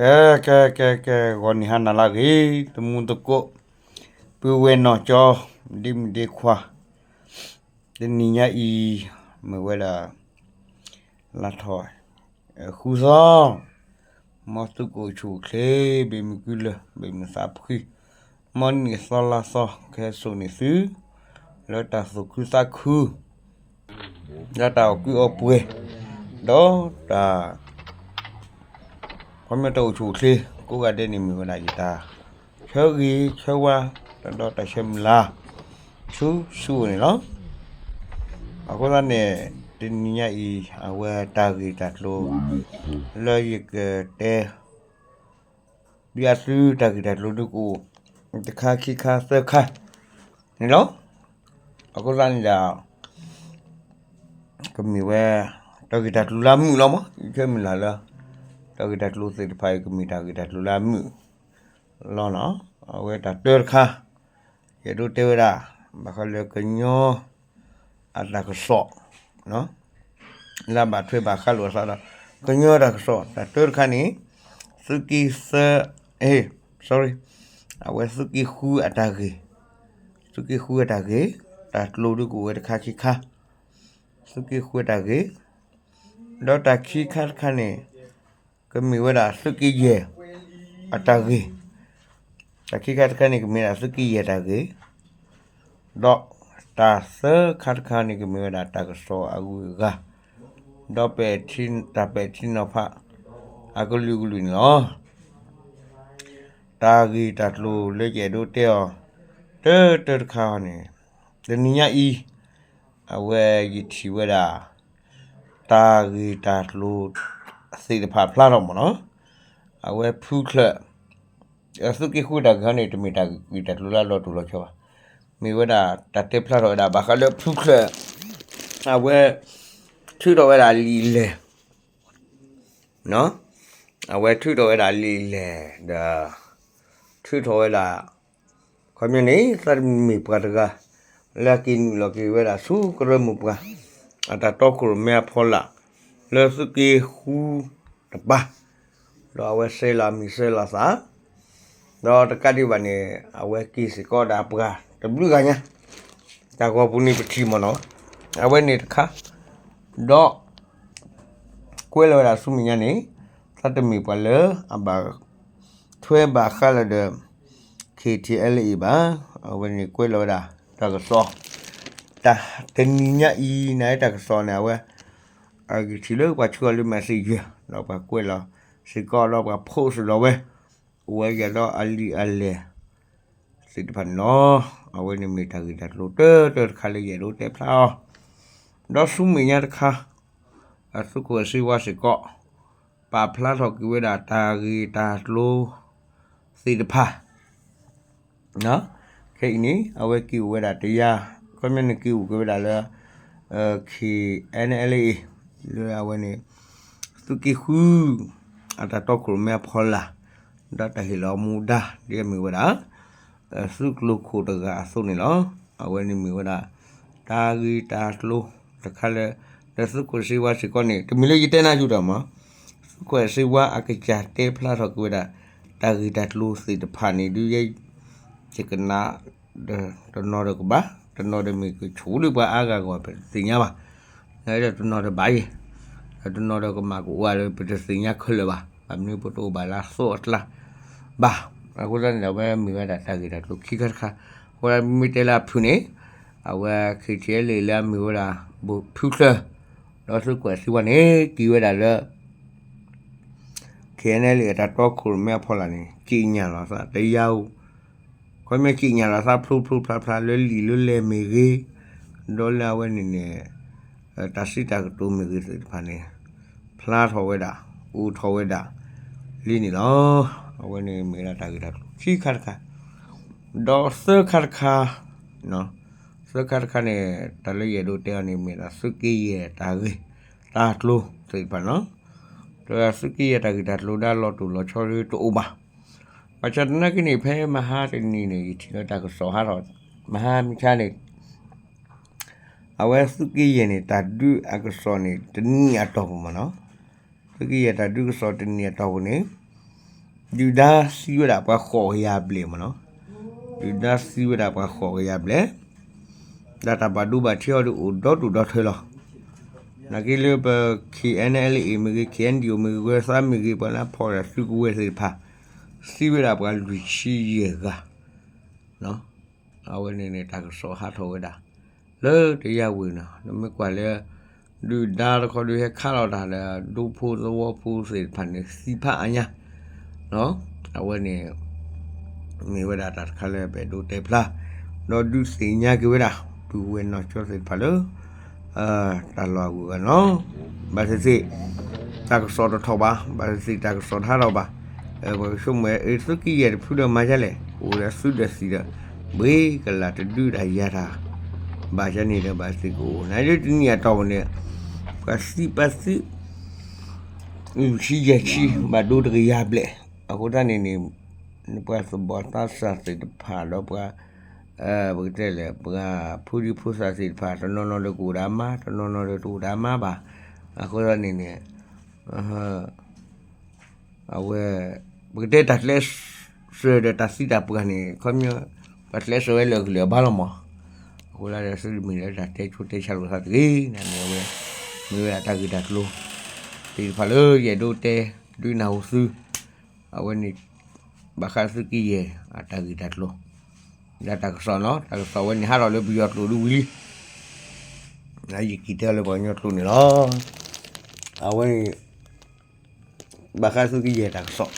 ကဲ ကဲ ကဲ ကဲ ဂီၤနံၤဟါနၤလၢအဂ့ၤ တမူသကိး ပုၢ်ဝဲၢ်နီၢ်ကၠီ ဒ့မုၣ်ဒ့ခွါ တနံၤညါအံၤ မ့ၢ်ဝဲဒၣ် လါထီၣ် ဃုသီ မ်သုကအိၣ်ဆူၣ်အိၣ်ချ့ ဘၣ်မုာ်ကုလၢ ဘၣ်မုာ်သးဖှံ မ်နံၣ်သီလါသီ ကဟဲစိာ်န့ၢ်သု လၢတၢ်သူၣ်ခုသးခု လၢတၢ်အီၣ်ကုအီပှဲၤ ဒီးတၢ် ခီပညီတၢ်အိၣ်ဆူၣ်အိၣ်ချ့ ကိးဂၤဒဲးန့ၣ်မ့ၢ်ဝဲဒၣ်ယတၢ်ဆၢဂ့ၤဆၢဝါ ဒီးတၢ်ဆၢမုၢ်လၢ် ဆူဆူအအိၣ်န့ၣ်လီၤ. အဃိသတးန့ၣ် တနံၤညါအံၤ အဝဲတၢ်ဂ့ၢ်တၢ်ကျိၤ လၢယကတဲ ဒုးအသုတၢ်ဂ့ၢ်တၢ်ကျိၤဒုးကအိၣ် တခါခံခါသၢခါန့ၣ်လီၤ. အဃိသတးန့ၣ်ဒီး ကမ့ၢ်ဝဲ တၢ်ဂ့ၢ်တၢ်ကျိၤလၢအမုာ်လီၤမး ယဆၢမုၢ်လၢ်လၢ တၢ်ဂ့ၢ်တၢ်ကျိၤသ့ၣ်တဖၣ်အံၤ ကမ့ၢ်တၢ်ဂ့ၢ်တၢ်ကျိၤလၢအမုာ်လီၤနီၤ. အဝဲတၢ်တၢတခါ ယအဲၣ်ဒိးတဲဝဲဒၣ် ဘၣ်ဃးလၢကညီ အတၢ်ကစီၣ် လၢအဘၣ်ထွဲဘၣ်ဃးလိာ်အသးဒီး ကညီတၢ်ကစီၣ် တၢ်တၢတခါန့ၣ် သုးက့သၢ sorry အဝဲသုးက့ဃုအတၢ်ဂ့ၢ် သုးက့ဃုအတၢ်ဂ့ၢ် တၢ်ကျိၤဒုးကအိၣ်ဝဲတခါခံခါ သုးက့ဃုအတၢ်ဂ့ၢ် ဒီးတၢ်ခံခါတခါန့ၣ် ကမ့ၢ်ဝဲဒၣ်သုးက့ယဲၢ်အတၢ်ဂ့ၢ် တၢ်ခံခါတခါန့ၣ် ကမ့ၢ်ဝဲဒၣ်သုးက့ယဲၢ်တၢ်ဂ့ၢ် ဒီးတၢ်သၢခါတခါန့ၣ် ကမ့ၢ်ဝဲဒၣ်တၢ်ကစီၣ်အဂုၤအဂၤ ဒီးပဲာ်ထံ တၢ်ပဲာ်ထံနီၤဖး အကလုာ်ကလုာ်န့ၣ်လီၤ. တၢ်ဂ့ၢ်တၢ်ကျိၤလၢယအဲၣ်ဒိးတဲအီၤ တၢတၢတခါန့ၣ် တနံၤညါအံၤ အဝဲယထံၣ်ဝဲဒၣ် တၢ်ဂ့ၢ်တၢ်ကျိၤသ့ၣ်တဖၣ်ဖျါထီၣ်မ့ၢ်နီၤ, အဝဲဖုချၢၣ် သုးက့ဃုတၢ်ဂ့ၢ်န့ၣ် တမ့ၢ်တၢ်ဂ့ၢ်တၢ်ကျိၤလၢအလီၤတိၢ်လီၤဆီဘၣ်. မ့ၢ်ဝဲဒၣ်တၢ်တဲဖျါထီၣ်ဝဲဒၣ် ဘၣ်ဃးလၢဖုချၢၣ် အဝဲ ထုးထီၣ်ဝဲဒၣ်လံာ်လဲၢ် အဝဲထုးထီၣ်ဝဲဒၣ်လံာ်လဲၢ်ဒီး ထုးထီၣ်ဝဲဒၣ် ခီပညီန့ၣ် သးတမ့ၢ်ပှၤတဂၤ လၢအက့ၤနုာ်လီၤက့ၤဝဲဒၣ်ဆူကရၢမိၢ်ပှၢ် အတၢ်တီခိၣ်ရိၣ်မဲအဖီလာ် လၢသုးက့ဃုတပၤ ဒီးအဝဲဆဲးလီၤမံၤဆဲးလီၤသၣ် ဒီးတကးဒံးဘၣ်န့ၣ် အဝဲက့ၤစ့ၢ်ကီးဒၣ်ပှၤတဘျုးဂၤညါ တၢ်ဂီၤပူၤန့ၣ်ပထံၣ်မ့ၢ်နီၤ, အဝဲန့ၣ်တခါ ဒီး ကွဲးလီၤဝဲဒၣ်ဆူမဲာ်ညါန့ၣ် သးတမ့ၢ်ပှၤလၢအဘၣ်ထွဲဘၣ်ဃးလၢဒီး ခ့ထံအဲလ်အ့ဘၣ်, အဝဲန့ၣ်ကွဲးလီၤဝဲဒၣ် တၢ်ကစီၣ် တၢ်တနံၤညါအံၤန့ၣ် တၢ်ကစီၣ်န့ၣ် အဝဲ အကထံၣ်လၢပှၤဆှၢအီၤလၢ messenger ဒီးပှၤကွဲးလီၤစ့ၢ်ကီး ဒီးပှၤ post လီၤဝဲ အိၣ်ဝဲယၤဒီးအလံာ်အလဲၢ် သ့ၣ်တဖၣ်န့ၣ်လီၤ. အဝဲန့ၣ်မ့ၢ်တၢ်ဂ့ၢ်တၢ်ကျိၤတၢတၢတခါလၢယအဲၣ်ဒိးတဲဖျါအီၤ, ဒီးဆူမဲာ်ညါတခါ အသုးခိၣ်စ့ဝါစ့ၢ်ကီး ပာ်ဖျါထီၣ်က့ၤဝဲဒၣ်တၢ်ဂ့ၢ်တၢ်ကျိၤ သ့ၣ်တဖၣ် ခဲအံၤန့ၣ် အဝဲက့ၤအိၣ်ဝဲဒၣ်တယါ, ခီပညီန့ၣ်က့ၤအိၣ်က့ၤဝဲဒၣ်လၢ ခ့ NLA လၢအဝဲန့ၣ် သုးက့ဃု အတၢ်တီခိၣ်ရိၣ်မဲအဖီလာ် ဒီးတၢ်ဟ့ၣ်လီၤမူဒါ ဒ်အမ့ၢ်ဝဲဒၣ် သုးကျိၤခိၣ်တဂၤအသိးန့ၣ်လီၤ. အဝဲန့ၣ်မ့ၢ်ဝဲဒၣ် တၢ်ဂ့ၢ်တၢ်ကျိၤတခါလၢ ဒီးသုးခိၣ်စ့ဝါစ့ၢ်ကီးန့ၣ် တမ့ၢ်လၢယတဲနၢ်ယူၢ်တၢ်မး, သုးခိၣ်စ့ဝါအကစၢ်တဲဖျါထီၣ်က့ၤဝဲဒၣ် တၢ်ဂ့ၢ်တၢ်ကျိၤသ့ၣ်တဖၣ်န့ၣ် ဒုးယဲ ယကနၣ် တနီၤဒီးကဘၣ်, တနီၤဒီးမ့ၢ်ကဆိးလၢပှၤအါဂၤဂီၢ် ပတသ့ၣ်ညါဘၣ်. ဒီးတနီၤဒီးဘၣ်ယဲ, ဒီးတနီၤဒီးကမၣ်ကအိၣ်လၢ ပတသ့ၣ်ညါခဲလၢာ်ဘၣ်. ဘၣ်မနုၤပတအိၣ်ဘၣ်လၢအသိးအကျါဘၣ်. အဃိသတးန့ၣ်ဒီး အဝဲမ့ၢ်ဝဲဒၣ်တၢ်ဂ့ၢ်တၢ်ကျိၤခံခါတခါ, အဃိသတးမ့ၢ်တဲလၢအဖုၣ်န့ၣ် အဝဲ ခ့ထံအဲလ်အ့ လၢအမ့ၢ်ဝဲဒၣ် ဖုချၢၣ် ဒီးသုးခိၣ်စ့ဝါန့ၣ် က့ၤဝဲဒၣ်လၢ ခ့ NLA အတၢ်တီခိၣ်ရိၣ်မဲအဖီလာ်န့ၣ် က့ညၣ်လီၤသးတယါအိၣ်, ခီပညီက့ညၣ်လီၤသးဖျိဖျိဖျါဖျါလၢလံာ်လၢလဲၢ်မ့ၢ်ဂ့ၤ, ဒီးလၢအဝဲန့ၣ်န့ၣ် တၢ်စံးတၢ်ကတိၤမ့ၢ်ဂ့ၤသ့ၣ်တဖၣ်န့ၣ် ဖျါထီၣ်ဝဲဒၣ် အိၣ်ထီၣ်ဝဲဒၣ်လံန့ၣ်လီၤ. အဝဲန့ၣ်မ့ၢ်ဝဲဒၣ်တၢ်ဂ့ၢ်တၢ်ကျိၤခံခါတခါ, ဒီးသၢခါတခါ သၢခါတခါန့ၣ် တၢ်လၢယအဲၣ်ဒိးတဲအီၤန့ၣ် မ့ၢ်ဒၣ်သုးက့ယဲၢ်တၢ်ဂ့ၢ်တၢ်ကျိၤသ့ၣ်တဖၣ်န့ၣ်လီၤ. ဒီးသုးက့ယဲၢ်တၢ်ဂ့ၢ်တၢ်ကျိၤဒၣ်လီၤတိၢ်လီၤဆီလၢတအိၣ်ဘၣ်. ဘၣ်ဆၣ်သနာ်က့န့ၣ် ဖဲမဟါတနံၤန့ၣ် ယထံၣ်လၢတၢ်ကစီၣ်ဟးထီၣ် မဟါမုၢ်ဆါန့ၣ် အဝဲသုးက့ယဲၢ်န့ၣ် တၢ်ဒုးအကစီၣ်န့ၣ် တနံၣ်အတီၢ်ပူၤမ့ၢ်နီၤ, သုးက့ယဲၢ်တၢ်ဒုးကစီၣ်တနံၣ်အတီၢ်ပူၤန့ၣ် ဒုၣ်ဒါသံဝဲဒၣ်ပှၤဃိးကယၤဘျဲၣ်မ့ၢ်နီၤ, ဒုၣ်ဒါသံဝဲဒၣ်ပှၤဃိးကယၤဘျဲၣ်, ဒီးတၢ်ဘၣ်ဒိဘၣ်ထံးအီၤဒီးအိၣ်ဒီဒူၣ်ဒီထၢလီၤ. နာ်က့လၢပ K N L A မ့ၢ်ဂ့ၤ K N D O မ့ၢ်ဂ့ၤ ဂၢၤသးမ့ၢ်ဂ့ၤ ပှၤလၢအဖီၣ်တၢ်သုးကဝဲၤသ့ၣ်တဖၣ် သံဝဲဒၣ်ပှၤလွံၢ်ဆံယဲၢ်ဂၤ အဝဲန့ၣ်န့ၣ် တၢ်ကစီၣ်ဟးထီၣ်ဝဲဒၣ် လၢတယါဝံၤနီၤ, နမ့ၢ်ကွၢ်လၢ ဒုၣ်ဒါတခီဒုးဟဲခးလီၤတၢ်ဒီး ဒူဖိသဝီဖိသ့ၣ်တဖၣ်န့ၣ် သံဖးအါညါ, အဝဲန့ၣ် မ့ၢ်ဝဲဒၣ်တၢ်တခါလၢပအဲၣ်ဒိးတဲဖျါ ဒီးဒုးသ့ၣ်ညါက့ၤဝဲဒၣ် ပုၢ်ဝဲၢ်နီၢ်ကၠီသ့ၣ်တဖၣ်လၢ တၢ်လီၢ်အဂုၤအဂၤနီၤ, ဘၣ်သ့ၣ်သ့ၣ် တၢ်ကစီၣ်တထီၣ်ဘၣ်, ဘၣ်သ့ၣ်သ့ၣ်တၢ်ကစီၣ်တဟးထီၣ်ဘၣ်, ပှၤကဆိကမိၣ် အ့ သုးက့ယဲၢ်တဖုဒီးမၤဒ်လဲၣ်, အိၣ်ဒီးသုးဒီးသံဒီး ဘှ့ကလၢ်တဒုးတၢ်ယၤတၢ် ဘၣ်ဒ်န့ၣ်ဒီးဘၣ်သ့ၣ်ကအိၣ် နလၢတနံၣ်အတီၢ်ပူၤန့ၣ် ပှၤသံပှၤသံ လွံၢ်ဆံယဲၢ်ဆံ ဘၣ်ဒိတကယၤဘျဲၣ်, အဃိသတးန့ၣ်န့ၣ် ပှၤသဘီၣ်သးစၢ်သ့ၣ်တဖၣ်ဒီးပှၤ ပကတဲလဲၣ် ပှၤဖိဒံဖိသၣ်သ့ၣ်တဖၣ် တနီၤနီၤဒီးကအိၣ်ဒၣ်မါ တနီၤနီၤဒီးတအိၣ်ဒၣ်မါဘၣ်, အဃိသတးန့ၣ်န့ၣ် အဝဲ ပကတဲတၢ်ကျဲးစၢးဒီးတၢ်သံတၢ်ပှၢ်န့ၣ် ခီပညီ ပှၤကျဲးစၢးဝဲလၢအကလုာ်အဘါလီၤမး, အဃိသတးဒီးသုတမ့ၢ်လၢတၢ်တဲဆိတဲဆါလိာ်သးတဂ့ၤန့ၣ် အဝဲ မ့ၢ်ဝဲဒၣ်တၢ်ဂ့ၢ်တၢ်ကျိၤ သ့ၣ်တဖၣ်လၢယအဲၣ်ဒိးတဲ ဒုးနၢ်ဟူသု အဝဲန့ၣ် ဘၣ်ဃးသုးက့ယဲၢ်အတၢ်ဂ့ၢ်တၢ်ကျိၤ ဒီးတၢ်ကစီၣ်နီၤ, တၢ်ကစီၣ်ဝဲန့ၣ်ဟးထီၣ်လၢပယီၤကျိာ်ဒ်ဝံၤလံ, ယက့ၤတဲလၢပှၤကညီကျိာ်န့ၣ်လီၤ. အဝဲန့ၣ် ဘၣ်ဃးသုးက့ယဲၢ်တၢ်ကစီၣ်,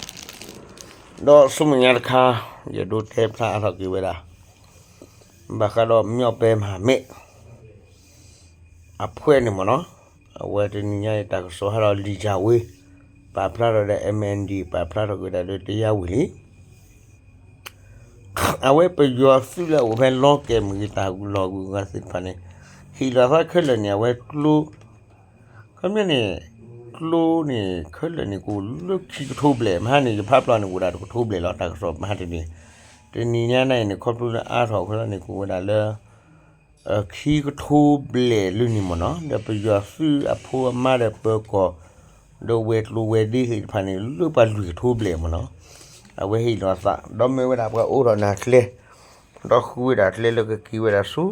ဒီးဆူမဲာ်ညါတခါ ယအဲၣ်ဒိးတဲဖျါအါထီၣ်က့ၤဝဲဒၣ် ဘၣ်ဃးဒီး မြောက်ပိုင်းမဟာမိတ် အဖွဲ့န့ၣ်မ့ၢ်နီၤ, အဝဲတနံၤညါအံၤတၢ်ကစီၣ်ဟးထီၣ်လံာ်စၢ်ဝ့ ပာ်ဖျါထီၣ်ဒီး M N D ပာ်ဖျါထီၣ်က့ၤဝဲဒၣ်လၢတယါဝံၤလံ အဝဲပယီၤသုးလၢအအိၣ်ဖဲလီကဲမ့ၢ်ဂ့ၤ တၢ်လီၢ်အဂုၤအဂၤသ့ၣ်တဖၣ်န့ၣ် ဟ့ၣ်လီၤသးခဲလၢာ်န့ၣ် အဝဲကျိ ခီပညီန့ၣ် ကျိန့ၣ် ခဲလၢာ်န့ၣ် ကအိၣ်လၢခံကထိဘျဲၣ် မဟါန့ၣ် ယဖးပျီန့ၣ် အိၣ်ဒၣ်တကထိဘျဲၣ်လီၤ တၢ်ကစီၣ်မဟါတနံၤ, တနံၤညါန့ၣ် ခီဖျိလၢအါထီၣ်အဃိသတးန့ၣ် ကအိၣ်ဝဲဒၣ်လၢ ခံကထိဘျဲၣ်လၢန့ၣ်မ့ၢ်နီၤ, ဒီးပယီၤသုးအဖိအမါဒီးပၢၤကီၢ် ဒီးဝဲၤကျိၤဝဲၤဒ့သ့ၣ်တဖၣ်န့ၣ် လၢပှၤလွံၢ်ကထိဘျဲၣ်မ့ၢ်နီၤ, အဝဲဟ့ၣ်လီၤသး ဒီးမ့ၢ်ဝဲဒၣ်ပှၤအိးထီၣ်နၢ်ကျဲ ဒီးဃုဝဲဒၣ်ကျဲလၢကက့ၤဝဲဒၣ်ဆူ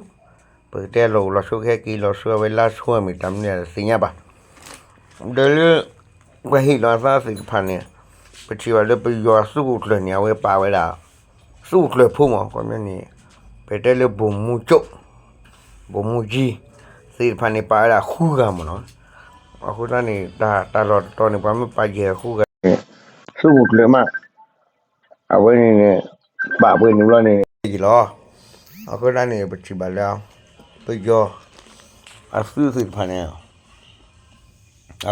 ပကတဲလီၤအိၣ်လီၤဆိကဟဲက့ၤလီၤဆူအဝဲလါဆိအမ့ၢ်တၢ်မနုၤန့ၣ် တသ့ၣ်ညါဘၣ်. ဒီးလၢ ပှၤဟ့ၣ်လီၤသးသ့ၣ်တဖၣ်န့ၣ် ပထံၣ်ဘၣ်လၢပယီၤသုးခိၣ်ကျၢၢ်န့ၣ် အဝဲပာ်ဝဲဒၣ် သုးခိၣ်ကျၢၢ်ဖိမ့ၢ် ခီပညီန့ၣ် ပတဲလၢ ဗိုလ်မှူးချုပ် ဗိုလ်မှူးကြီး သ့ၣ်တဖၣ်န့ၣ် ပာ်ဝဲဒၣ်ဃုဂၤမ့ၢ်နီၤ. အဃိသတးန့ၣ် တၢ်လီၢ်တတီၤန့ၣ် ပှၤမ့ၢ်ပာ်ယဲၢ်ဃုဂၤန့ၣ် သုးခိၣ်ကျၢၢ်မး အဝဲန့ၣ်န့ၣ် ပာ်ပှဲၤန့ၣ်ဘျီန့ၣ် ယံၤလီၤ. အဃိသတးန့ၣ် ပထံၣ်ဘၣ်လၢ ပယီၤ အသုးသ့ၣ်တဖၣ်န့ၣ်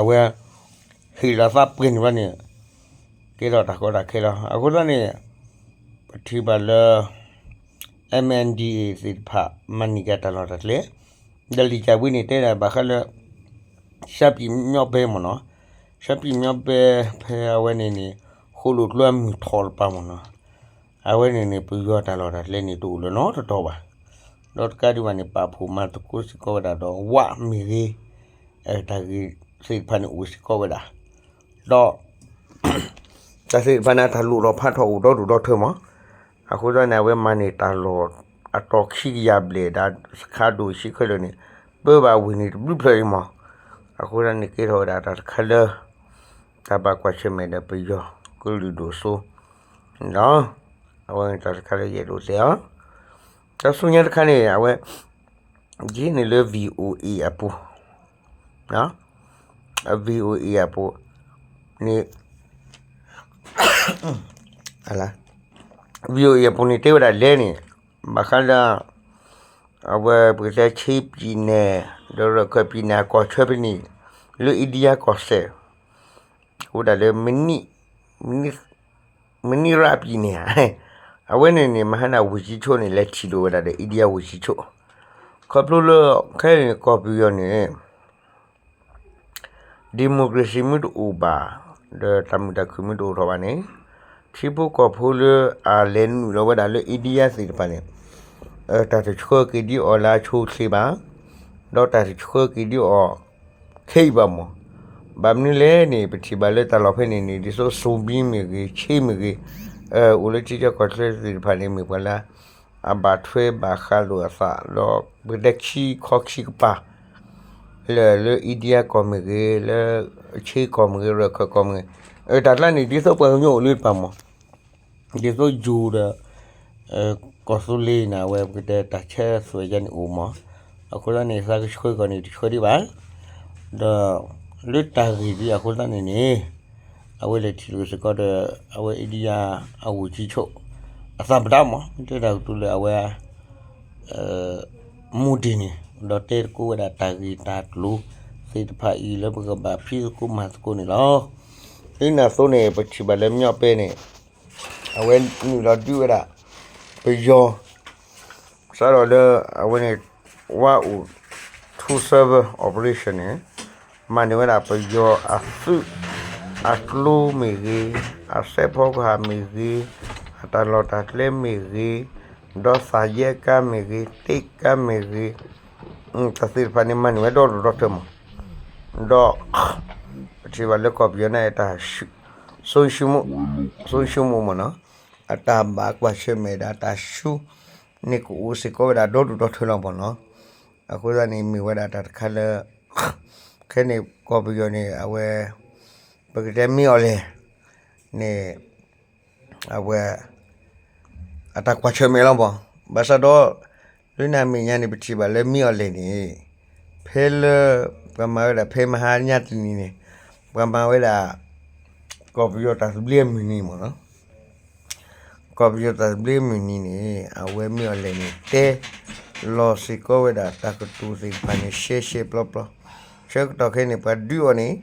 အဝဲ ဟ့ၣ်လီၤသးပှဲၤန့ၣ်ဘျီန့ၣ် ကဲထီၣ်တၢ်ကီတၢ်ခဲလီၤ. အဃိသတးန့ၣ် ပထံၣ်ဘၣ်လၢ M N D A သ့ၣ်တဖၣ် မၤန့ၢ်က့ၤတၢ်လီၢ်တၢ်ကျဲ ဒီးလံာ်ကၢ်ဝံန့ၣ် တဲဒၣ်ဘၣ်ဃးလၢ ရှမ်းပြည်မြောက်ပိုင်းမ့ၢ်နီၤ, ရှမ်းပြည်မြောက်ပိုင်း ဖဲအဝဲန့ၣ်န့ၣ် ဃိၣ်လိာ်ကျိအမုၢ်ထီၣ်တပၤမ့ၢ်နီၤ, အဝဲန့ၣ်န့ၣ် ပယီၤတၢ်လီၢ်တၢ်ကျဲန့ၣ် တအိၣ်လၢၤနီတတီၤဘၣ်. ဒီးတကးဒံးဘၣ်န့ၣ် ပာ်ဖှိၣ်မၤသကိးစ့ၢ်ကီးဝဲဒၣ်ဒီး ဝမ့ၢ်ဂ့ၤ တၢ်ဂ့ၢ်သ့ၣ်တဖၣ်န့ၣ်အိၣ်စ့ၢ်ကီးဝဲဒၣ်, ဒီး တၢ်သ့ၣ်တဖၣ်န့ၣ် တၢ်လိၣ်ထီၣ်ဖးထီၣ်အိၣ်ဒီဒူၣ်ဒီထၢမး, အဃိသတးန့ၣ် အဝဲမၤန့ၢ်တၢ်လီၢ်အတီၤခံကယၤဘျဲၣ်ဒီး စခါဒိၣ်ဆံးခဲလၢာ်န့ၣ် ပၢဘၣ်ဝ့ၢ်န့ၣ်တဘျုးဖျၢၣ်အံၤမး, အဃိသတးန့ၣ် ကဲထီၣ်ဝဲဒၣ်တၢ်တခါလၢ တၢ်ဘၣ်ကွၢ်ဆၢၣ်မဲာ်ဒီးပယီၤကလုာ်ဒိၣ်စိန့ၣ်လီၤ. အဝဲန့ၣ်တၢ်တခါလၢယအဲၣ်ဒိးတဲအီၤ, ဒီးဆူညါတခါန့ၣ် အဝဲ ယ့န့ၣ်လၢ VOA အပူၤ VOA အပူၤန့ၣ် VOA အပူၤန့ၣ် တဲဝဲဒၣ်လဲၣ်န့ၣ် ဘၣ်ဃးလၢ အဝဲပကတဲ ချင်းပြည်နယ် ဒီးရခိုင်ပြည်နယ် ကီၢ်ဆၢဖဲန့ၣ် လၢ India ကီၢ်စဲၣ် အိၣ်ဝဲဒၣ်လၢ မနုၤရပြည်နယ် အဝဲန့ၣ်န့ၣ် မဟါန့ၣ် ဝန်ကြီးချုပ်န့ၣ် လဲၤထံၣ်လိာ်ဝဲဒၣ်ဒီး India ဝန်ကြီးချုပ် ခီဖျိလၢ ခဲအံၤန့ၣ် ကီၢ်ပယီၤန့ၣ် democracy မ့ၢ်တအိၣ်ဘၣ် ဒီးတၢ်မုာ်တၢ်ခုၣ်မ့ၢ်တအိၣ်ထီၣ်ဘၣ်န့ၣ် ထံဖိကီၢ်ဖိလၢအလဲၤနုာ်လီၤဝဲဒၣ်လၢ India သ့ၣ်တဖၣ်န့ၣ် တၢ်တဆှၢက့ၤဒံးအီၤလၢအဆိအချ့ဘၣ်, ဒီးတၢ်တဆှၢက့ၤဒံးအီၤခဲအံၤဘၣ်မး, ဘၣ်မနုၤလဲၣ်န့ၣ် ပထံၣ်ဘၣ်လၢတၢ်လီၢ်ဖဲန့ၣ်န့ၣ် ဒ်သိး zombie မ့ၢ်ဂ့ၤ, ဆ့မ့ၢ်ဂ့ၤ, အိၣ်လၢထံဆၢကီၢ်ချၢသ့ၣ်တဖၣ်န့ၣ် မ့ၢ်ပှၤလၢ အဘၣ်ထွဲဘၣ်ဃးလိာ်အသး ဒီးပကတဲခံခီခံကပၤ လၢ လၢ India ကီၢ်မ့ၢ်ဂ့ၤ, လၢ ဆ့ကီၢ်မ့ၢ်ဂ့ၤ, ရခၢၣ်ကီၢ်မ့ၢ်ဂ့ၤ, တၢ်ကျါန့ၣ် ဒ်သိးပှၤကညီအိၣ်လၢတပၤမး, ဒ်သိးယိၤဒီး ကီၢ်သူလ့ၤန့ၣ် အဝဲပကတဲတၢ်ဆဲးသွဲၣ်ယါန့ၣ်အိၣ်မး, အဃိသတးန့ၣ် သးကဆှၢကီၢ်န့ၣ် တဆှၢဒံးဘၣ်, ဒီး လၢတၢ်ဂ့ၢ်ဒ်အဃိသတးန့ၣ်န့ၣ် အဝဲလဲၤထံၣ်လိာ်စ့ၢ်ကီးဒီး အဝဲ India အဂိၢ်ကံဆိး အသးပဒါမး မ့ၢ်တဲတၢ်ကတိၤလၢအဝဲ မူတ့ၢ်န့ၣ် ဒီးတဲသကိးဝဲဒၣ်တၢ်ဂ့ၢ်တၢ်ကျိၤသ့ၣ်တဖၣ်အံၤ လၢပကဘၣ်ဖံးသကိးမၤသကိးန့ၣ်လီၤ. ဒ်န့ၣ်အသိးန့ၣ် ပထံၣ်ဘၣ်လၢ မြောက်ပိုင်း န့ၣ် အဝဲနုာ်လီၤဒုးဝဲဒၣ် ပယီၤ စးထီၣ်လၢ အဝဲန့ၣ် ဝါအူၣ် two seven operation န့ၣ် မၤန့ၢ်ဝဲဒၣ်ပယီၤအသုး အကျိမ့ၢ်ဂ့ၤ, အစဲးဖီကဟၣ်မ့ၢ်ဂ့ၤ, အတၢ်လီၢ်တၢ်ကျဲမ့ၢ်ဂ့ၤ, ဒီးသးယဲကါမ့ၢ်ဂ့ၤ, တ့ကါမ့ၢ်ဂ့ၤ, တၢ်သ့ၣ်တဖၣ်န့ၣ် မၤန့ၢ်ဝဲဒီဒူၣ်ဒီထၢမး, ဒီး ပထံၣ်ဘၣ်လၢကီၢ်ပယီၤန့ၣ် တၢ် ဆုံးရှုံးမှု ဆုံးရှုံးမှုမ့ၢ်နီၤ, အတၢ်ဘၣ်ကွၢ်ဆၢၣ်မဲာ်ဒီးတၢ်ဆူန့ၣ် ကအိၣ်စ့ၢ်ကီးဝဲဒၣ်ဒီဒူၣ်ဒီထၢလီၤမ့ၢ်နီၤ. အဃိသတးန့ၣ် မ့ၢ်ဝဲဒၣ်တၢ်တခါလၢ ခဲန့ၣ် ကီၢ်ပယီၤန့ၣ် အဝဲ ပကတဲမ့ၢ်အီၤလဲၣ်န့ၣ် အဝဲ အတၢ်ကွၢ်ဆၢၣ်မဲာ်လီၤမး, ဘၣ်ဆၣ်ဒီး လၢနၤမဲာ်ညါန့ၣ် ပထံၣ်ဘၣ်လၢမ့ၢ်အီၤလဲၣ်န့ၣ် ဖဲလၢ ပှၤမၤဝဲဒၣ်ဖဲမဟါညါတနံၤန့ၣ် ပှၤမၤဝဲဒၣ် ကီၢ်ပယီၤတၢ်သဘျ့အမုၢ်နံၤမ့ၢ်နီၤ, ကီၢ်ပယီၤတၢ်သဘျ့အမုၢ်နံၤန့ၣ် အဝဲမ့ၢ်အီၤလဲၣ်န့ၣ် တဲလီၤစ့ၢ်ကီးဝဲဒၣ်တၢ်ကတိၤသ့ၣ်တဖၣ်န့ၣ် ရှဲရှဲပျီပျီ, ဆၢကတီၢ်ခဲအံၤန့ၣ် ပှၤဒုးအီၤန့ၣ်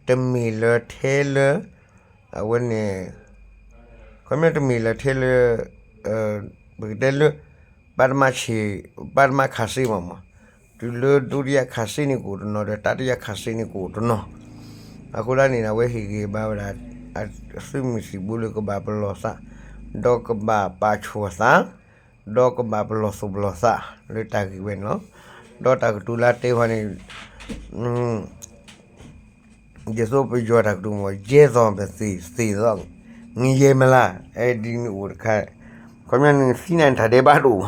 တမ့ၢ်လၢထဲလၢ အဝဲန့ၣ် ခီပညီတမ့ၢ်လၢထဲလၢ ပကတဲလၢ ဘၣ်တမၤဆံး ဘၣ်တမၤခးစ့မးမး, တုၤလၢဒုတိယခးစ့န့ၣ်ကအိၣ်တနီၤ ဒီးတတိယခးစ့န့ၣ်ကအိၣ်တနီၤ, အဃိသတးန့ၣ် အဝဲဟ့ၣ်ဂံၢ်ဘါဝဲဒၣ် အသုးမုၢ်သံၣ်ဘိလၢကဘၣ်ပလီၢ်သး ဒီးကဘၣ်ပာ်ဆူၣ်အသး ဒီးကဘၣ်ပလီၢ်သူၣ်ပလီၢ်သးလၢတၢ်ဂ့ၢ်ဝဲန့ၣ်လီၤ. ဒီးတၢ်ကတိၤလၢတဲဟီန့ၣ် ဒ်သိးပယီၤတၢ်ကတိၤမ့ၢ် ယဲသိးပသ့ၣ်သ့ၣ်သိး ငယဲမလါ အဲဒ်န့ၣ်အိၣ်တခါ, ခီပညီန့ၣ်သံန့ၣ်တၢ်ဒဲးဘးတအိၣ်,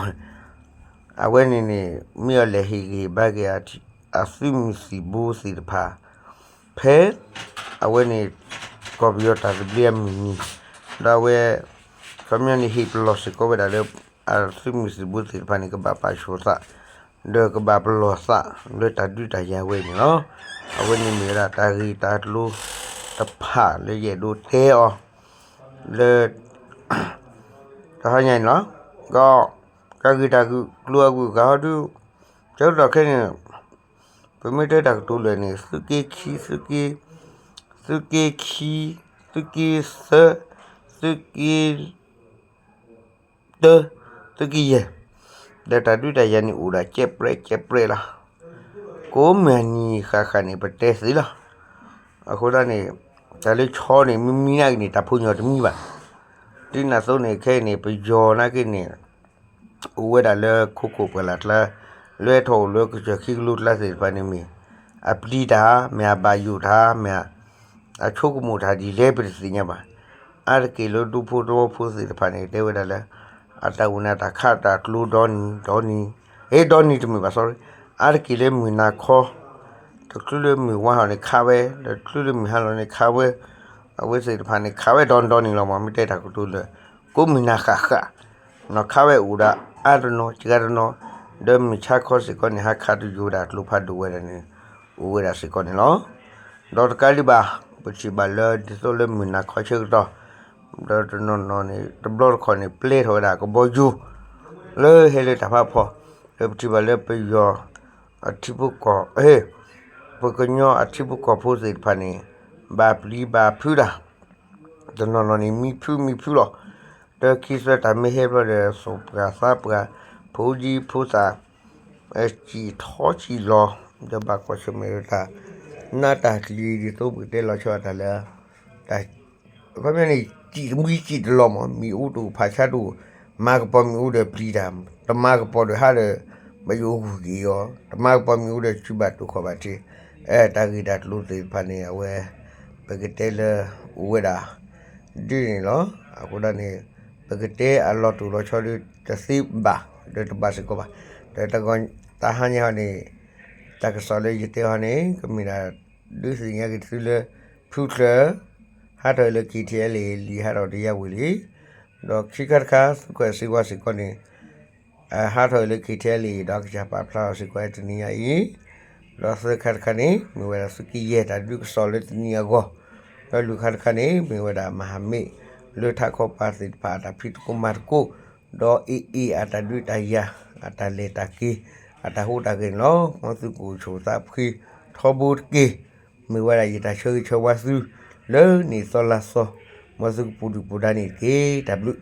အဝဲန့ၣ်န့ၣ် မ့ၢ်အီၤလဲၣ်ဟ့ၣ်ဂံၢ်ဘါက့ၤ အသုးမုၢ်သံၣ်ဘိသ့ၣ်တဖၣ် ဖဲ အဝဲန့ၣ် ကီၢ်ပယီၤတၢ်သဘျ့အမုၢ်နံၤ, ဒီးအဝဲ ခီပညီန့ၣ် ဟ့ၣ်ပလီၢ်စ့ၢ်ကီးဝဲဒၣ်လၢ အသုးမုၢ်သံၣ်ဘိသ့ၣ်တဖၣ်န့ၣ် ကဘၣ်ပာ်ဆူၣ်သး ဒီးကဘၣ်ပလီၢ်သးလၢတၢ်ဒုးတၢ်ယၤဝဲန့ၣ်လီၤ. အဝဲန့ၣ်မ့ၢ်ဝဲဒၣ်တၢ်ဂ့ၢ်တၢ်ကျိၤတဖၣ်လၢယအဲၣ်ဒိးတဲအီၤ လၢ တဟါညါန့ၣ်လီၤ. ဒီး တၢ်ဂ့ၢ်တၢ်ကျိၤအဂုၤအဂၤဟီဒု ဆၢကတီၢ်ခဲအံၤန့ၣ် ပမ့ၢ်တဲတၢ်ကတိၤလၢာ်န့ၣ် သုးက့ခံ သုးက့ သုးက့ခံ သုးက့သၢ သုးက့ တၢ သုးက့ယဲၢ် ဒီးတၢ်ဒုးတၢ်ယၤန့ၣ်အိၣ်ဒၣ်ကဲးပြဲးကဲးပြဲးလီၤ. ကိးမုၢ်နံၤဃၣ်ဃၣ်န့ၣ် ပတဲသ့လီၤ. အဃိသတးန့ၣ် တၢ်လၢဆီန့ၣ် မ့မ့ၢ်နာ်က့န့ၣ် တၢ်ဖိညီတမံဘၣ်. ဒ်န့ၣ်အသိးန့ၣ် ခဲအံၤန့ၣ် ပယီၤနာ်က့န့ၣ် အိၣ်ဝဲဒၣ်လၢခိခိၣ်ပှၢ်လၢ်ကျါ လၢထီၣ်အိၣ်လၢကစၢၢ်ခံကလိကျါသ့ၣ်တဖၣ်န့ၣ်မ့ၢ် အပျံၤတၢ် မ့ၢ်အဘၣ်ယိၣ်တၢ် မ့ၢ် အဆိကမိၣ်တၢ်ဒ်လဲၣ်ပတသ့ၣ်ညါဘၣ်. အါတက့ၢ်လၢဒူဖိသဝီဖိသ့ၣ်တဖၣ်န့ၣ် တဲဝဲဒၣ်လၢ အတၢ်အိၣ်န့ၣ် တၢ်ခးတၢ်ကျိဒီနံၤ ဒီနံၤ ဟ့ ဒီနံၤတမ့ၢ်ဘၣ် sorry အါတက့ၢ်လၢမုၢ်နၤခီ တချုးလၢမုၢ်ဝါဟီၣ်န့ၣ်ခးဝဲ ဒီးတချုးလၢမုၢ်ဟါလီၤန့ၣ်ခးဝဲ အဝဲသ့ၣ်တဖၣ်န့ၣ် ခးဝဲဒီနံၤဒီနံၤလီၤမး မ့ၢ်တဲတၢ်ကတိၤလၢာ် ကိးမုၢ်နၤဃၣ်ဃၣ် နီၢ်ခးဝဲအိၣ်ဒၣ်အါတနီၤ စှၤတနီၤ ဒီးမုၢ်ဆါခီစ့ၢ်ကီးန့ၣ် ဟးခးတယိၤဝဲဒၣ်ကျိဖးဒိၣ်ဝဲဒၣ်န့ၣ် အိၣ်ဝဲဒၣ်စ့ၢ်ကီးန့ၣ်လီၤ. ဒီးတကးဒံးဘၣ် ပထံၣ်ဘၣ်လၢဒ်သိးလၢမုၢ်နၤခီဆၢကတီၢ် ဒီးတနီၤနီၤန့ၣ် တဘျီတခီၣ်န့ၣ် ပျဲထီၣ်ဝဲဒၣ်ကဘီယူၤ လၢဟဲလၢတၢ်ဖးဖီ လၢပထံၣ်ဘၣ်လၢပယီၤ အထံဖိကီၢ် ပကညီအထံဖိကီၢ်ဖိသ့ၣ်တဖၣ်န့ၣ် ဘၣ်ပျံၤဘၣ်ဖုးတၢ် တနီၤနီၤန့ၣ် မံဖုးမံဖုးလီၤ. ဒီးခံဆၢတၢ်မ့ၢ်ဟဲဘျီဒီး သူၣ်ပှၢ်သးပှၢ် ဖိဒံဖိသၣ် စံၣ်ထီစံၣ်လီၤ ဒီးဘၣ်ကွၢ်ဆၢၣ်မဲာ်ဒီးတၢ် နးတၢ်ကျံၤဒ်သိးပကတဲလီၤဆီအတၢ်လၢ တၢ် ခီပညီန့ၣ် စံၣ်တမှံစံၣ်တလီၤမး မ့ၣ်အူတအိၣ်ဖးဆါတအိၣ် မၤကပီၤမ့ၣ်အူဒီးပျံၤတၢ် တမၤကပီၤဒီးဟးဒီး ဘၣ်ယိၣ်အူဂ့ၤအီၤ တမၤကပီၤမ့ၣ်အူဒီးစုဘၣ်တိၢ်ခီၣ်ဘၣ်ထံး တၢ်ဂ့ၢ်တၢ်ကျိၤသ့ၣ်တဖၣ်န့ၣ် အဝဲ ပကတဲလၢအိၣ်ဝဲဒၣ် ဒ်န့ၣ်လီၤ. အဃိဒၣ်န့ၣ် ပကတဲအလီၤတိၢ်လီၤဆီဒီးတသ့ဘၣ် ဒီးတဘၣ်စ့ၢ်ကီးဘၣ်. ဒီးတဟါညါဟီန့ၣ် တၢ်ကစီၣ်လၢယတဲဟီန့ၣ် ကမ့ၢ်ဒၣ် ဒုးသ့ၣ်ညါက့ၤသုလၢ ဖုချၢၣ် ဟးထီၣ်အံၤလၢ KTLA လံာ်ဟးထီၣ်တယါဝံၤလံ. ဒီးခံခါတခါ သုးခိၣ်အဲၣ်စ့ဝါစ့ၢ်ကီးန့ၣ် ဟးထီၣ်အံၤလၢ KTLA ဒီးကစၢ်ပာ်ဖျါအီၤစ့ၢ်ကီးတနံၤညါအံၤ, ဒီးသၢခါတခါန့ၣ် မ့ၢ်ဝဲဒၣ်သုးကယဲၢ်တၢ်ဒုးကစီၣ်လၢတနံၤအဂီၢ်, ဒီးလွံၢ်ခါတခါန့ၣ် မ့ၢ်ဝဲဒၣ်မဟာမိတ် လၢထးခီပၤသ့ၣ်တဖၣ်အတၢ်ဖံးသကိးမၤသကိး, ဒီး AA အတၢ်ဒုးတၢ်ယၤ အတၢ်လဲၤတၢ်က့ၤ အတၢ်ဟူးတၢ်ဂဲၤန့ၣ်လီၤ. မ်သုကအိၣ်ဆူၣ်သးဖှံထီဘိတက့ၢ်. မ့ၢ်ဝဲဒၣ်ယတၢ်ဆၢဂ့ၤဆၢဝါသု လၢနံၣ်သီလါသီ, မ်သုကပူၤဒုၣ်ပူၤဒါန့ၣ်တက့ၢ်. တၢ်ဘျုး